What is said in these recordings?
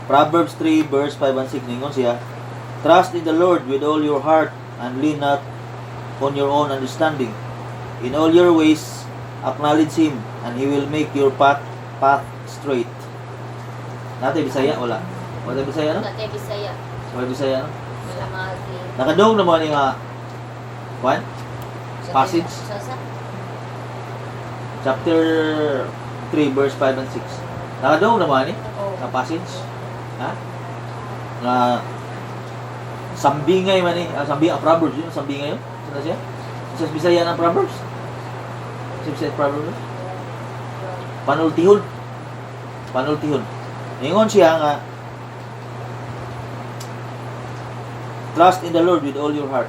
Proverbs 3 verse 5 and 6, ningon siya, "Trust in the Lord with all your heart and lean not on your own understanding. In all your ways acknowledge Him and He will make your path straight." Naa tay Bisaya, wala? Wala Bisaya, no? Wala tayo Bisaya. Wala Bisaya, no? Wala mga Nakadungog na mo ni nga kwan? Passage? Sa? Chapter 3 verse 5 and 6. Nakadungog na mo ani? Oh. Nga passage? Ha? Nga sambingay man ni, ah, sambingay, ah, Proverbs yun, sambingay yun. Saan na siya? Sa Bisaya ng Proverbs? Sa Bisaya Proverbs? Panultihon. Panultihon. Ingon siya nga, "Trust in the Lord with all your heart."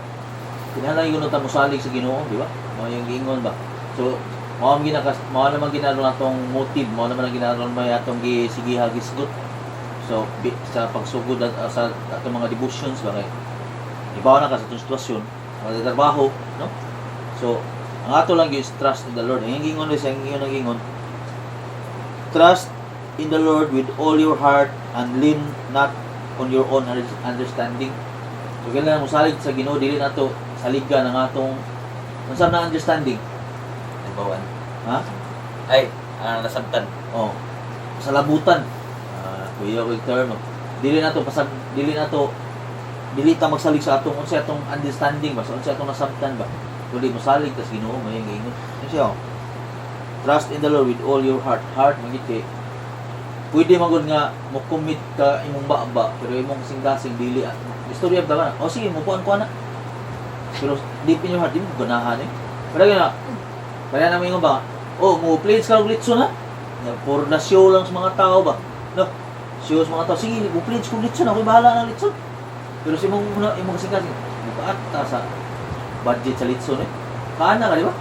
Kinahanglan yun ta mosalig sa Ginoo, di ba? Mao yung giingon ba? So, mao ang ginakas mao naman ginano atong motive, mao naman ang ginano may atong gisigiha gisgot. So, sa pagsugod at sa atong mga devotions ba kay ibaw na ka sa atong sitwasyon, mga trabaho, no? So, ang ato lang is trust in the Lord. Ang gingon sa ingon ang gingon, "Trust in the Lord with all your heart and lean not on your own understanding." So, kailangan mosalig sa Ginoo, dili nato saligan ang atong unsa na understanding. Nabawan. Ha? Ay, ah, nasabtan. Oh. Salabutan. Ah, kuya ko yung term. Oh. Dili nato pasag dili nato dili ta magsalig sa atong unsa atong understanding ba, sa unsa atong nasabtan ba. Kundi mosalig tas Ginoo may giingon. Ano siya? Oh? "Trust in the Lord with all your heart." Heart man gid kay pwede man gud nga mo commit ka imong baba pero imong kasing-kasing dili, ah. Istorya ba ka na? O sige, mo kuan ko na. Pero deep in your heart, di mo ganahan eh. Pero gina, kaya na mo ingon ba? Oh, mo pledge ka og litson ha? Na for the show lang sa mga tao ba? No. Show sa mga tao. Sige, mo pledge ko litson, ako bahala ng litson. Pero sa imong imong kasing-kasing, mukaat ta sa budget sa litson eh. Kaana ka, di ba?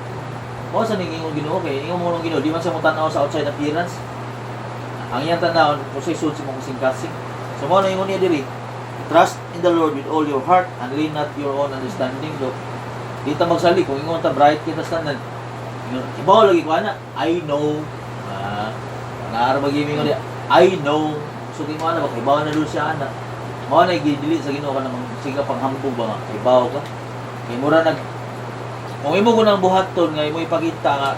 Mao sa ning ingon Ginoo kay ingon mo nung Ginoo, di man siya mo tan-aw sa outside appearance. Ang iyang tan-awon kung sa sud sa imong kasing-kasing. So mao na ingon niya diri, "Trust in the Lord with all your heart and lean not your own understanding." Do di ta magsalig kung ingon ta bright kita sa tanan. Ingon, ibaw lagi ko ana, "I know." Ah, naara ba ingon niya, "I know." So di mo ana ba ibaw na dul siya ana. Mao na gidili sa Ginoo ka namang sige panghambog ba nga ibaw ka. Kay mura nag kung imo ko nang buhaton nga imo ipakita nga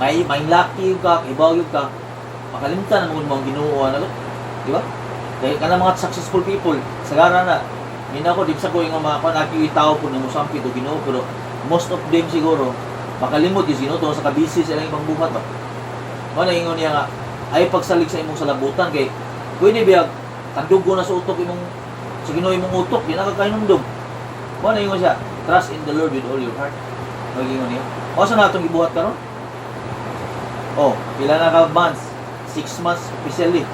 may lucky ka, ibaw gyud ka, makalimtan na mo ang Ginoo ana, di ba? Kay kana mga successful people, sagara na. Mina ko di sa ko yung mga kuan aki tao po na mosampit og Ginoo, pero most of them siguro makalimot yung Ginoo tungod sa kabisi sa ilang pangbuhat ba. Mao na ingon niya nga ay pagsalig sa imong salabutan kay pwede biyag kandugo na sa utok imong sa Ginoo imong utok, di na ka kahinumdom. Mao na ingon siya, "Trust in the Lord with all your heart." Magingon niya. O sa natong gibuhat karon? Oh, pila na ka months? 6 months officially.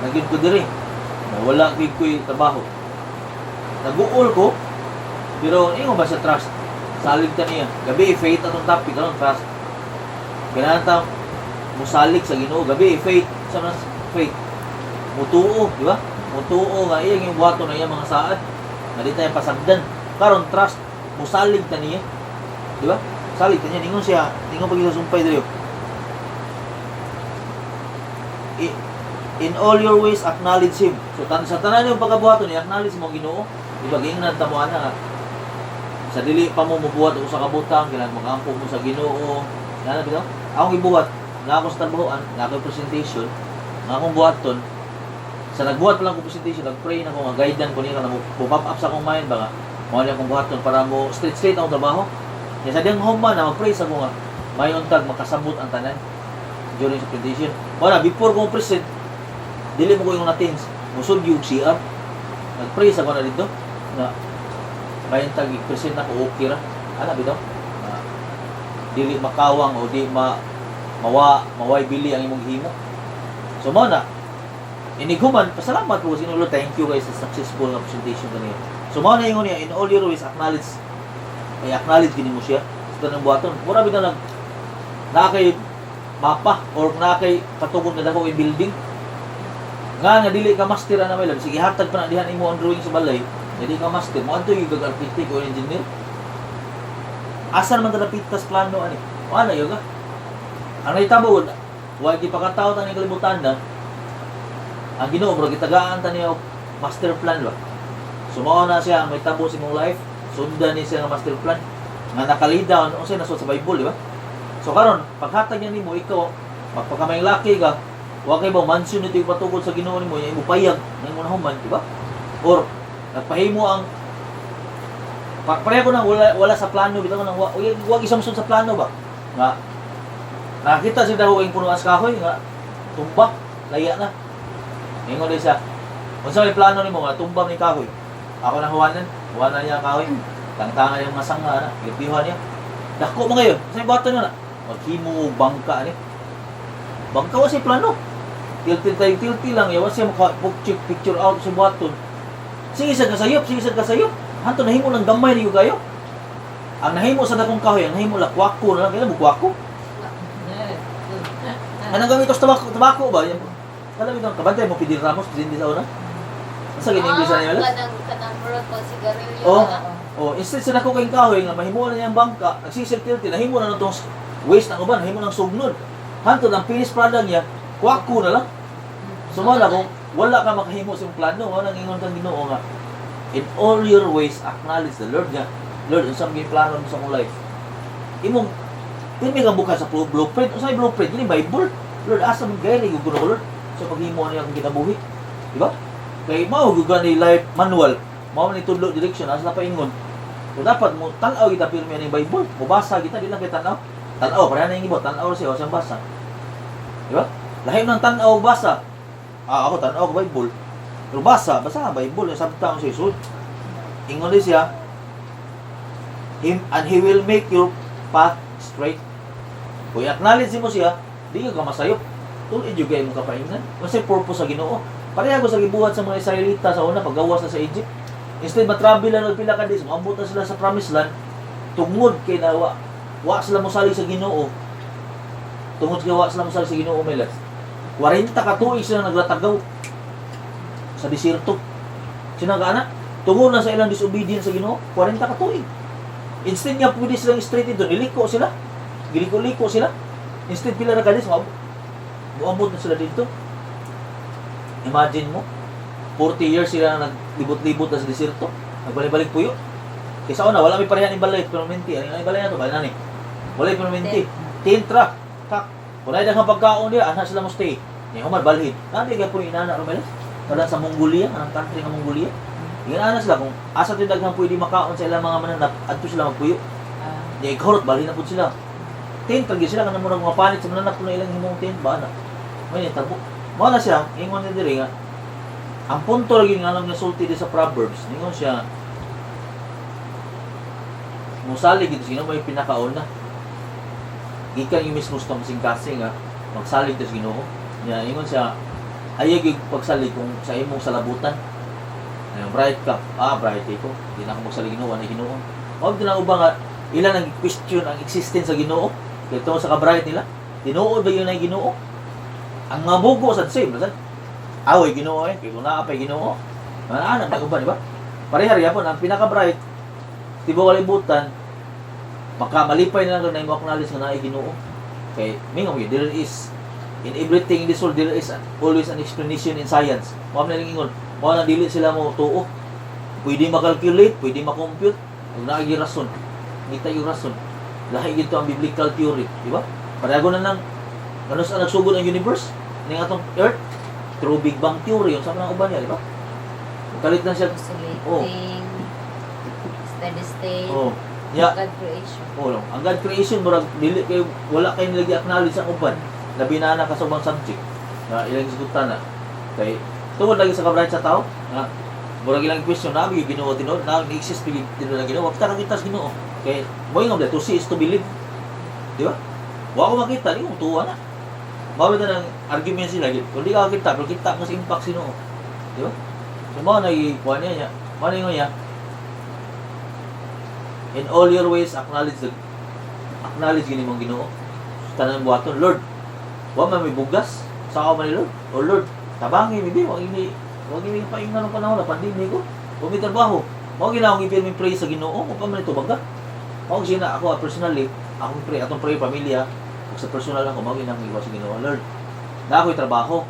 Nagyud ko diri. Wala gyud ko'y trabaho. Nag-uol ko, pero ingon ba sa trust? Salig ta niya. Gabi, faith atong topic karon, trust. Kailangan ta musalig sa Ginoo. Gabi, faith sa mas faith. Mutuo, di ba? Mutuo nga iyang yung buhaton na iyang mga saad. Nga di tayo pasagdan. Karon trust, musalig ta niya. Di ba? Salig ta niya. Ningon siya, ningon pag sa sumpay diri. "In all your ways acknowledge Him." So sa tanan yung pagkabuhaton, i-acknowledge mo ang Ginoo. Di ba giingnan ta mo ana nga sa dili pa mo mubuhat og usa ka butang, kailangan magampo mo sa Ginoo. Ngana bitaw? Akong gibuhat, na ako sa trabahoan, na ako presentation, nga akong buhaton, sa nagbuhat pa lang ko presentation, nag-pray na ko nga guidance ko niya na mo pop up sa akong mind ba nga mao niya akong buhaton para mo straight straight akong trabaho. Kaya sa diyang home man na mag-pray sa ko nga may untag makasabot ang tanan during sa presentation. Mao na before ko present, dili mo ko yung natins, musud yung CR. Nag-pray sa ko na dito na may untag i-present ako okay ra. Ana bitaw? Na dili makawang o di ma mawa maway bili ang imong himo. So mao na inighuman, pasalamat po sa Ginoo, thank you guys sa successful nga presentation kaniya. So mao na ingon niya, "In all your ways acknowledge," ay acknowledge gini mo siya sa tanang buhaton. Mura bitaw nag naa kay mapa or naa kay katugon nga dako kay building. Nga nga dili ka master ana may sige hatag pa na dihan imo ang drawing sa balay, dili ka master, mo adto yung kag architect o engineer. Asa naman ta pitas plano ani? Wala yun ka. Ang nahitabo, wa gi pakataw ta ning kalibutan na. Ang Ginoo murag gitagaan ta niya og master plan ba. So mao na siya ang mahitabo sa imong life, sundan ni siya nga master plan nga naka-lay down unsay nasulat sa Bible, di ba? So karon, paghatag niya nimo, ikaw magpakamayong laki ka, wa kay ba mansion nito yung patukod sa Ginoo nimo, yung imo payag nga imo nahuman, di ba? Or nagpahimo ang pareho ko nang wala sa plano bitaw nang wa isamson sa plano ba nga nakita siya daw ang punuan sa kahoy nga tumba, laya na. Ingon din siya, "Unsa may plano nimo nga tumba ni kahoy? Ako nang huwanan." Huwanan niya ang kahoy, tangtangan yung mga sanga na lipihan niya, dako mo ngayon sa buhaton na maghimo og bangka ni bangka. Wa siya plano, tiltil tayo, tiltil lang yawa siya maka picture, picture out sa buhaton. Sige sa kasayop, sige sa kasayop, hanto nahimo ng gamay niyo kayo. Ang nahimo sa dakong kahoy, ang nahimo lakwako na lang. Kailan mo kwako? Anong gamit sa tabako, tabako ba? Yan. Kala mo itong kabantay mo Fidel Ramos, presidente sa una. Asa gini English na niya? Kanang murag ko sigarilyo Oh. na. Oh, instead sa dako kayong kahoy nga mahimo na niyang bangka, nagsisil tilti, nahimo na nitong waste ang uban, nahimo ng sugnod. Hanto ang finished product niya, kwako na lang. So mao na kung wala ka makahimo sa imong plano, wala nang ingon kang Ginoo nga in all your ways acknowledge the Lord nga, "Lord, unsa may plano mo sa akong life?" Imong pirmi kang bukas sa blueprint, unsa may blueprint? Kini Bible. "Lord, asa man gayud ko ko, Lord, sa paghimo niya akong kinabuhi?" Di ba? Kay mao gyud ni life manual, mao ni tudlo, direction asa na paingon. So dapat mo tan-aw kita pirmi ani Bible, mobasa kita, di lang kay tan-aw. Tan-aw pareha na yung ibo, tan-aw siya siyang basa. Di ba? Lahi ng tan-aw basa. Ah, ako tan-aw ko Bible. Pero basa, basa ang Bible, yung sabta ang siya. Ingon din siya, him, and he will make your path straight. Kung i-acknowledge mo siya, di ka masayop. Tulid yung kayo mong kapaingnan. Kasi purpose sa Ginoo. Pareha ko sa gibuhat sa mga Israelita sa una, paggawas na sa Egypt. Instead, matravel lang og pila ka days, moabot na sila sa promised land, tungod kay na wa sila mosalig sa Ginoo. Tungod kay wa sila mosalig sa Ginoo, may 40 ka tuig sila naglatagaw sa desierto. Sinaga ana, tungod na sa ilang disobedience sa Ginoo, 40 ka tuig. Instead nga pwede silang straight dito, niliko sila. Giliko-liko sila. Instead pila ra ka days, moabot na sila dito. Imagine mo, 40 years sila na naglibot-libot na sa desierto. Nagbalik-balik puyo. Kaysa una, wala may parehan ni balay, permanente. Ano yung balay na to? Balay na ni. Wala yung permanente. Tent ra. Kak. Kung na kang pagkaon niya, ana sila mo stay. Ni human balhin. Nadi kay po inana Romeles. Wala sa Mongolia, anong country nga Mongolia. Inana sila kung asa ti daghang pwede makaon sa ilang mga mananap, adto sila magpuyo. Di ikhorot balhin na pud sila. Tent lagi sila kanang murag mga panit sa mananap kung na ilang himong tent ba na. May nitabo. Mao na siya, ingon niya diri nga ang punto lagi nga lang nasulti di sa Proverbs, ningon siya musalig gid sa Ginoo may pinakauna. Gikan yung mismo sa kasing nga magsalig ta sa Ginoo. Nya ingon siya ayaw gyud pagsalig kung sa imong salabutan. Ay, bright ka. Ah, bright ko. Di na ako magsalig Ginoo, wala Ginoo. Mao na uba nga ilan ang question ang existence sa Ginoo. Kay tungod sa ka-bright nila. Tinuod ba yun ay Ginoo? Ang mga bugo sa same, basta. Away Ginoo eh, kay kung naa pa'y Ginoo. Mga anak uban, di ba? Pareha rin po ang pinaka-bright tibuok kalibutan, makamalipay na lang na imo acknowledge nga naay Ginoo. Kay mingon gyud, there is in everything in this world there is always an explanation in science. Mao man lang ingon, mao na dili sila mo tuo. Pwede ma-calculate, pwede ma-compute, ug naa gyud rason. Ngita yung rason. Lahi gyud to ang biblical theory, di ba? Pareho na lang ngano sa nagsugod ang universe ning atong earth through Big Bang theory, yung sa mga uban niya, di ba? Kalit lang siya. Oscillating, steady state, Oh. Ya, God creation. oh, no. Ang God creation murag dili kay wala kay nila gi-acknowledge ang uban. Labi na na ka sa ubang subject na ilang isgutan na. Kay tungod lagi sa kabright sa tao, nga murag ilang question na yung Ginoo tinuod na ni-exist pigi tinuod ang Ginoo. Wa ta kakita sa Ginoo. Kay mo ingon to see is to believe. Di ba? Wa ko makita, di ko tuwa na. Mao na ng argument sila, kung di ka kita, pero kita mo sa impact sa Ginoo. Di ba? So mao na ikuha niya niya. Mao na ingon niya, in all your ways acknowledge gini mong Ginoo. Tanan buhaton, "Lord, wa man may bugas sa ako man ni Lord. O Lord, tabangi mi bi, wa ini paingan ng panahon na pandemic ko. Wa mi trabaho. Mao gina akong ipirming pray sa Ginoo, kung pa man ito baga." Mao sina ako personally, akong pray, atong pray pamilya, ug sa personal ako mao gina akong sa Ginoo, "Lord, na ako'y trabaho.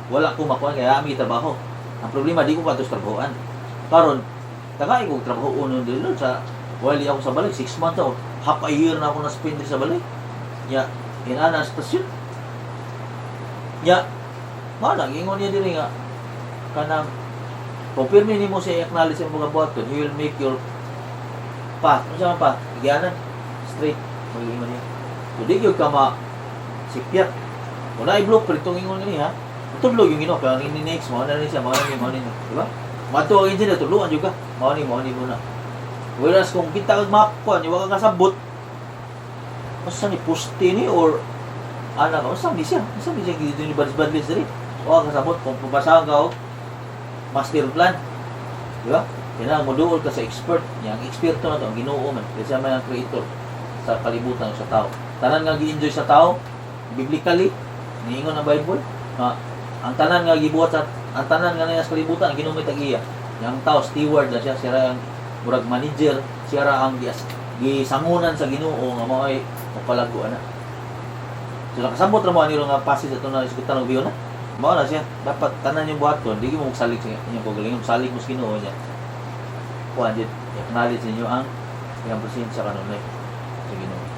Wala ko makuha kaya ami trabaho. Ang problema, di ko pa sa trabahoan. Karon, tagay ko trabaho uno dili, Lord, sa while ako sa balay, 6 months ako, half a year na ako na spend sa balay. Nya, inana ang sitwasyon. Nya, mao na ingon niya diri nga kanang kung pirmi nimo siya i-acknowledge ang mga buhaton, he will make your path. Ano siya ang path? Igyanan. Straight. Mag-ingon niya. So, di gyud ka ma sipyat. Kung naay blueprint, itong ingon niya, ha? Tudlo yung Ginoo, pero ang ini-next, mao na ni siya, mao na ni, mao ni, di ba? Madto ang engineer, tudloan jud ka. Mao ni muna. Whereas kung kita kag map ko, wa ka kasabot, unsa ni poste ni or ana ka, unsa ni siya? Unsa ni siya dito ni badlis-badlis diri? Wa ka kasabot kung pabasahan ka og master plan. Di ba? Kailangan mo duol ka sa expert. Yang eksperto na to, ang Ginoo man. Kasi siya man ang creator sa kalibutan sa tao. Tanan nga gi-enjoy sa tao, biblically, niingon ang Bible, nga ang tanan nga gibuhat sa ang tanan nga naa sa kalibutan, ang Ginoo may tag-iya. Yang tao steward na siya, siya ra ang murag manager, siya ra ang gisangunan sa Ginoo nga mao'y mapalago ana. So nakasabot ra mo ani nga passage ato na isgutan og biyon na. Mao na siya, dapat tanan yung buhaton, di mo magsalig sa inyong kagalingon, salig mo sa Ginoo niya. Kuan jud, acknowledge ninyo ang iyang presensya kanunay sa Ginoo.